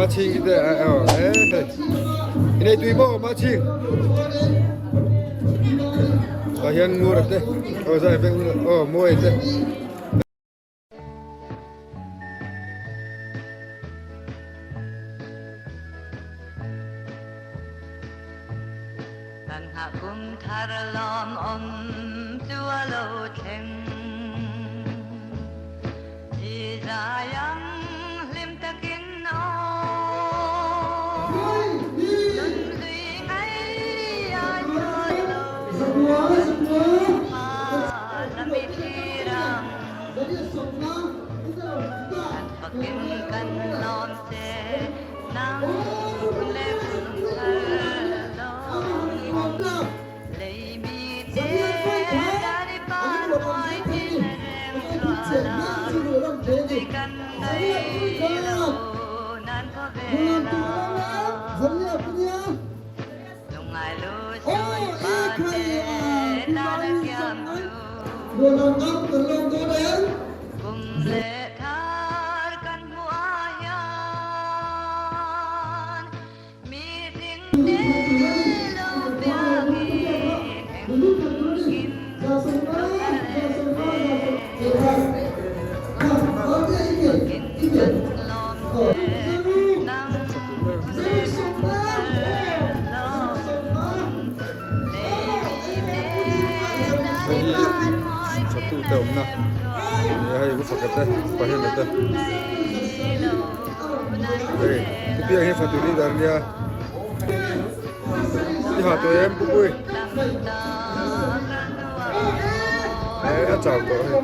Machhingi te e hei i nei tui maw Machhing tah hian Ngura te aw zai vek aw Mawi te. Kan nghah kum thar lawm awm chu a lo thleng. I zai ang hlim takin aw. Nun hlui ngai a chhuat lo. Kan hma lam i thlir ang. Kan fakin kan lawm che. Nang le kum thar lawm lei mi te dari par mawi tin reng chuan a nui kan nei lo nan khawvel a lungngai lu sun pa te tan a kiam chu kum leh thar kan hmuh ah hian mi ding te lo biakin engkim lo thar leh se. Fakin kan lawm che nang leh kum thar lawm Hei hi chhatu te awmna nia hei u pakhat te pahnih te hei ti piang hi fatu leader nia i ha tawh em pupui e a chau tawh hei.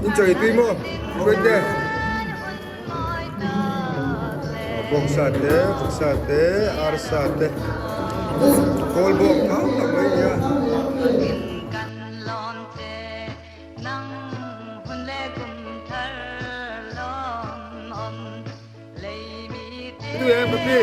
In chawi tui maw hruaite. Bawngsa te, vawksa te, arsa te, kawl bawk thau tak mai a nia. Tui em ka pi.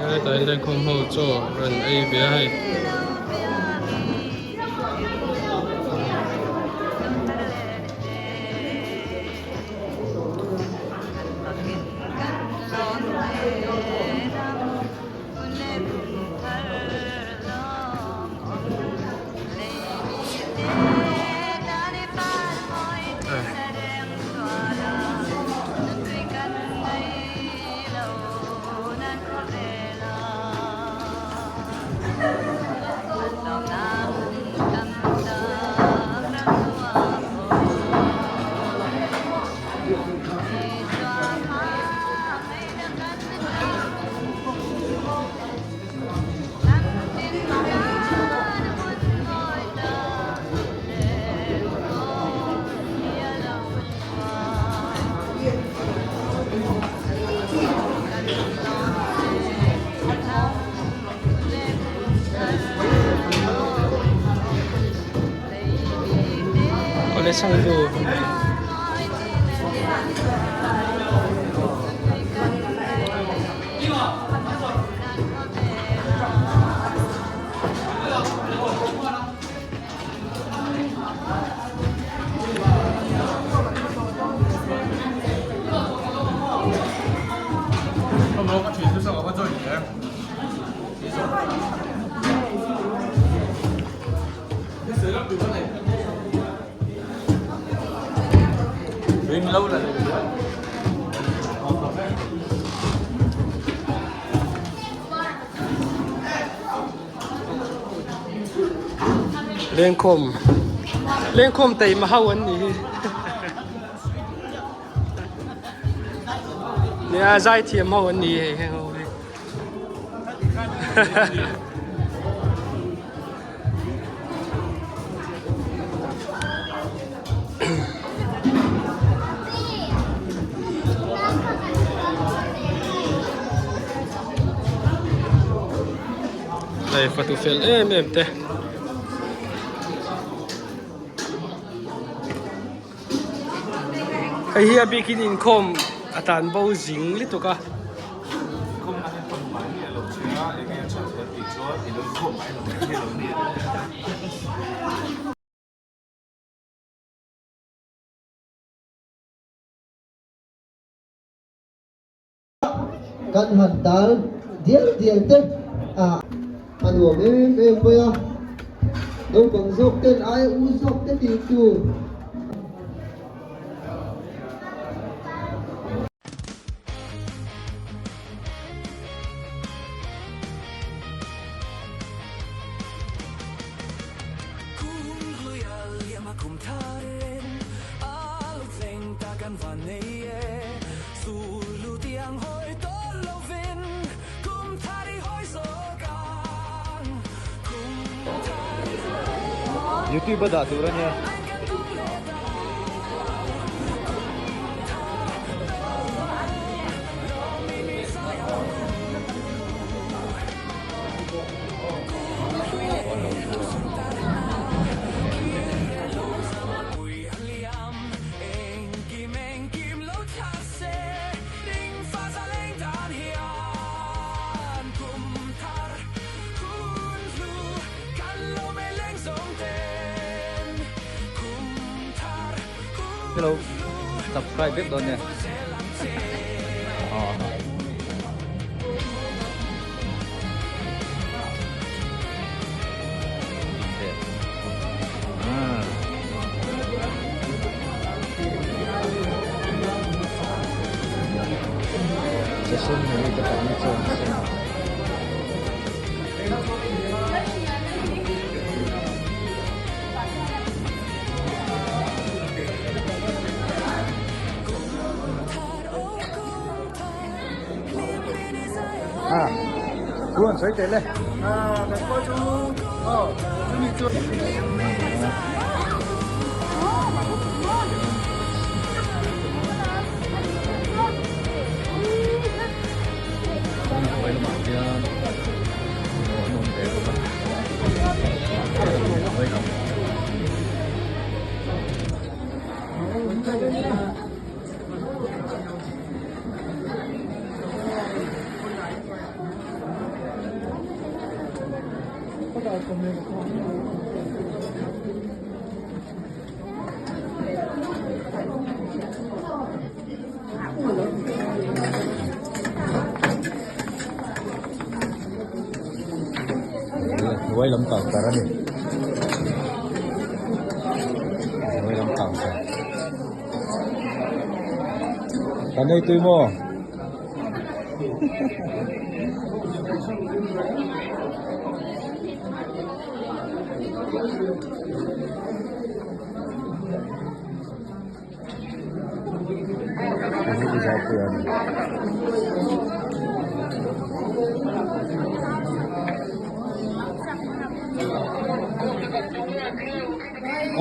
Hetah hian lenkhawm ho chaw rawn ei ve a hei. Awle changtu. Lengkhawm lengkhawm taima ho an nih hi nia zaithiam ho an ni hei heng ho hi. Hei fatu fel em em te. Hei hi a bikin inkhawm a tan bo zing lutuk a. Kan han dal dial dial te a a nuam em em mai a, naupang zawk ten aia u zawk te tih tur. Youtube a dah tur a nia. Hello subscribe vek dawn nia. Hnuai lam counter a ni hnuai lam counter kan ei tui maw.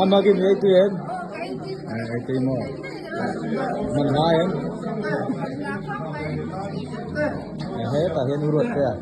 Amagin ei tui em? Ei tui maw? Man ngai em? Hetah hian u ruat te a.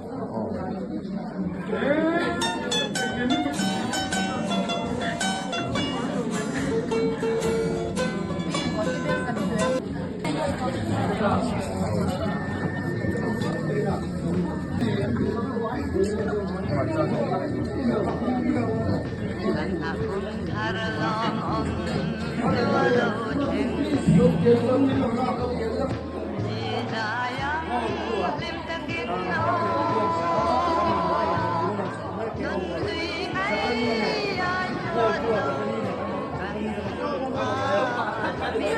A ni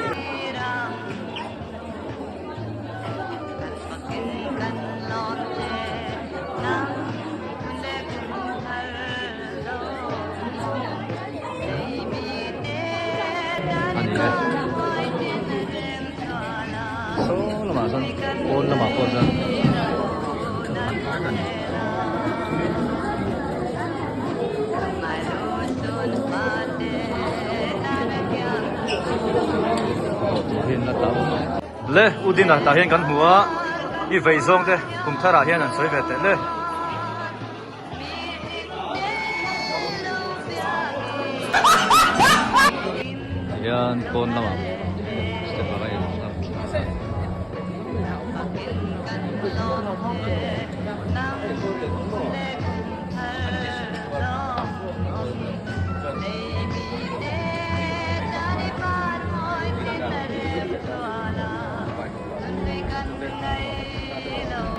e saw lamah sawn pawn lamah pawh chuan an vek a ni. Le u dina tah hian kan hmu a i vei zawng te kum thar ah hian an sawi ve teh le. hian pawn lamah step ah a in up thla a.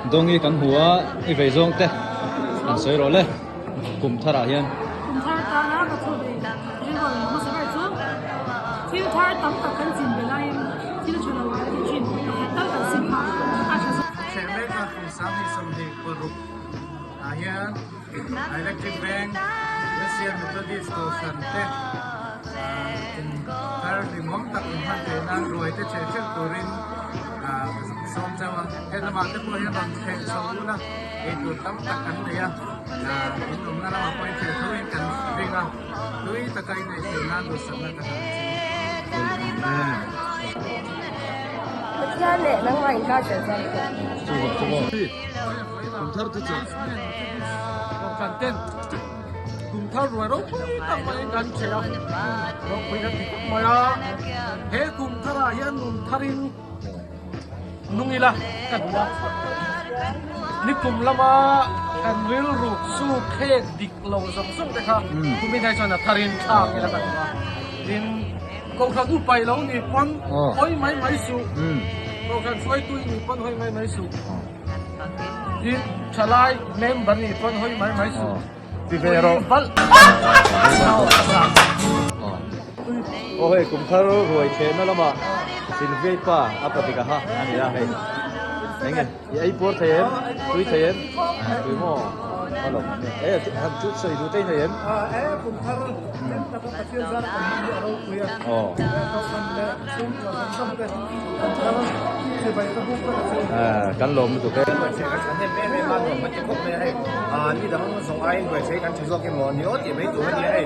Dawngi kan hmu a i vei zawng te an sawi rawh le kum thar ah hian. Kum thar tana ka thu ve rilru lo hmasa ber chu thil thar tam tak kan chin ve laiin thil tha lo kan ti thin pakhat tal kan sim kha a tha zawk. Thlen mek a kum 20 26 ah hian Electric Bank Wesleyan Methodist Kohhran te in thar hlimawm tak in hman theih nan ruai te cheh hreuh turin sawm chauh a. He lamah te pawh hian rawn thleh chho ula eitur tam tak kan nei a, in awmna lamah pawh in thleh tho in kan ring a, tui taka in ei theih nan duhsakna ka hlan che u. Pathian leh nangmah inkar tel chuan ka. Kum thar chu chu. Kohhran ten kum thar ruai ropui tak maiin kan che a, ropui kan ti khawp mai a. He kum tharah hian nun tharin nung ila ka duh a. Nikum lama kan rilru su khek dik lo zawng zawng te kha kumin hi chuan a tharin thlak ila ka duh a. Tin, kohhran upai lo ni pawn hawi mai mai suh, kohhran hruaitu i nih pawn hawi mai mai suh. Tin, thalai member nih pawn hawi mai mai suh. Ti ve rawh. Balh. Aw hei kum thar ruai thehna lamah Silviai pa a patik a ha a ni a hei. Enge i ei puar thei em? Tui thei em? Tui maw? A lo. E han chu sawi duh te i nei em? E kum thar hlim taka Pathian zar kan hmang hi a ropui a. Aw. Kohhran leh chhungkua zawng zawng te kum thar chibai ka buk vek a che. Kan lawm lutuk e. Ni dang zawng aiin ruaithei kan tha zawk emaw ni aw tih mai tur a nia hei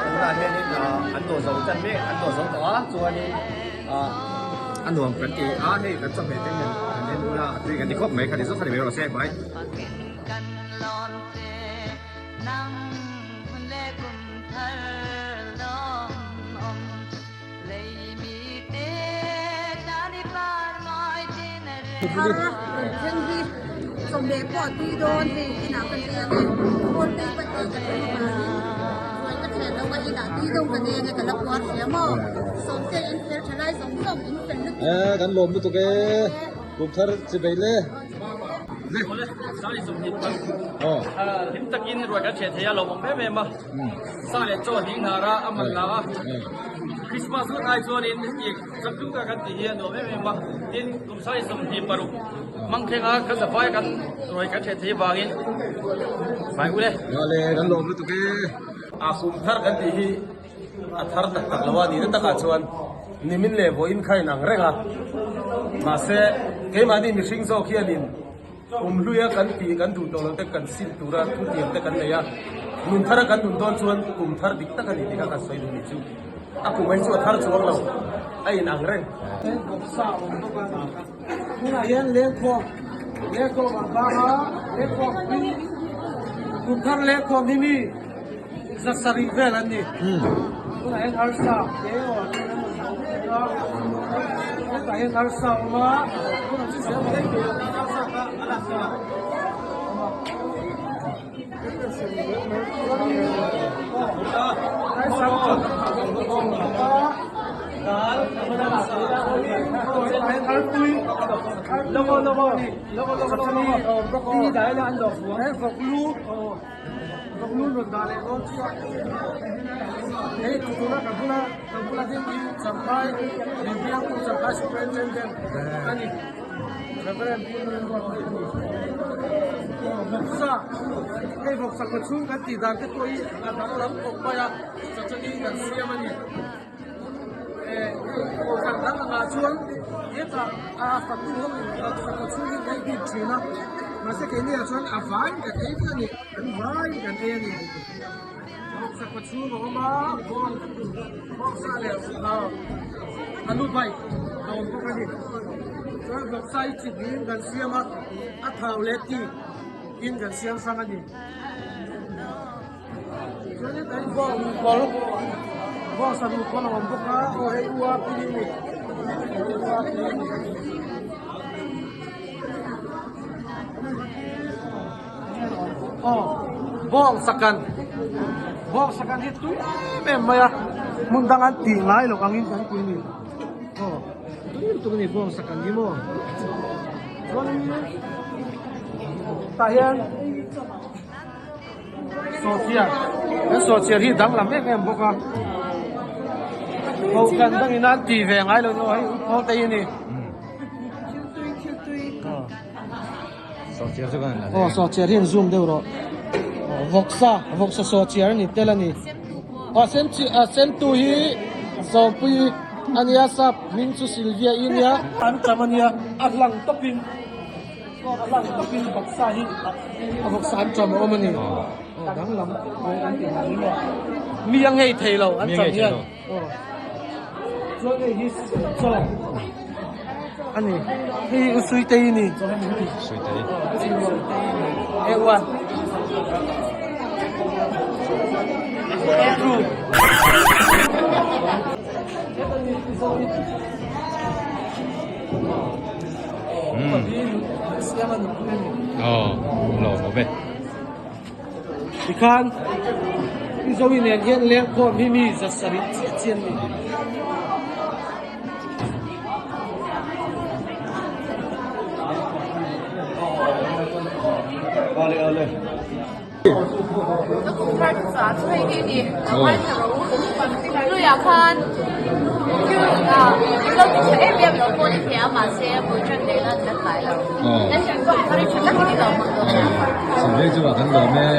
tunah hianin an dawh zo tan mek an dawh zo tawh a chuanin a nuam kan ti a hei kan chawhmeh te hian kan en ula a tui kan ti khawp mai kha ti zawk kha ni mai rawh se bye. Thar thleng hi chawhmeh pawh a tui dawn hei inah ka nei ange phone te ka ei ka thleng avangin ruai ka thlen lo a inah tui deuh ka nei ange ka la puar hle maw sawmte in fel tha lai zawng zawng in fel lutuk e kan lawm lutuk e kum thar chi bei le Hlim takin ruai kan theh thei a lawmawm em em a. Sa leh chaw hling hnar a, a man la a. Christmas hun ai chuanin heti chaktu ka kan tih hi a nuam em em a. Tin, kum sai 26 mangthleng a kan zafai kan ruai kan theh thei avangin fai u le. Vale, kan lawm lutuk e. A kum thar kan tih hi a thar tak tak lo a nihna takah chuan nimin leh vawiin kha inang reng a. Mahse, keimahni mihring zawk hianin Kum hluia kan tih kan duh tawh lo te kan sim tura thutiam te kan nei a, nun thara kan nun dawn chuan kum thar dik tak a ni tih kha kan sawi duh ni chu. A kum hi chu a thar chuang lo, a in ang reng. Bawksa a awm bawk a, tunah hian lengkhawm, lengkhawm a bang a, lengkhawm hi kum thar lengkhawm hi mi 700 vel an ni. Tunah hian arsa te aw a hetah hian arsa a awm a, tunah chu zel mai arsa kha a lak a. Hei vawksa kawchhung kan tih dan te pawh hi a danglam khawp mai a, chawchawlh hi kan siam a ni. Kohhran dang angah chuan hetah a fatu ho in vawksa kawchhung hi kan ei bik thin a, mahse keini ah chuan a vaiin kan ei vek a ni, kan vaiin kan ei a ni. Vawksa kawchhung a awm a, bawng vawksa leh alu bai a awm bawk a ni. Chuan vawksa hi chi hnih in kan siam a, a thau leh ti in kan siam hrang a ni. Chuan hetah hi bawng kawr. Bawngsa duh pawn a awm bawk a, aw hei u a pi ni. U a pi ni. Aw bawngsa kan bawngsa kan hi tui em em mai a, hmun dang an tih ngai loh angin kan tui ni. Aw tui lutuk a ni bawngsa kan hi maw. Chuanin tah hian. Sawhchiar, He sawhchiar hi danglam em em bawk a, Kohhran dangin an ti ve ngai lo ni aw hei u Pawl te hi a ni. Sawhchiar chu kan la Aw sawhchiar hi an zoom deuh rawh. Aw vawksa, vawksa sawhchiar a ni tel a ni. Aw sem chi a semtu hi Sawmpui a nia sap hming chu Sylvia i nia. An tam a nia a hlang tawpin. A lang takin vawksa hi a vawksa an ṭawm a awm a ni. Aw danglam an ti ngai maw? Mi a ngei thei lo an ṭawm hian. Aw chuan hei hi chaw a ni. Hei hi Usuitei a ni. Suitei. E uan. Andrew. Tikhan Mizoin nen hian lengkhawm hi mi 700 chiah chiah an ni. Ka kum thar chu chah chu hei hi ni a ngaithla ro luiah khan thil ah thil lo ti tha em em lo pawh ni thei a mahse bul tan leh nan kan tlai lo kan kum thar hi tha takin i lo hmang dawn a. Silvia chu ah kan lawm e.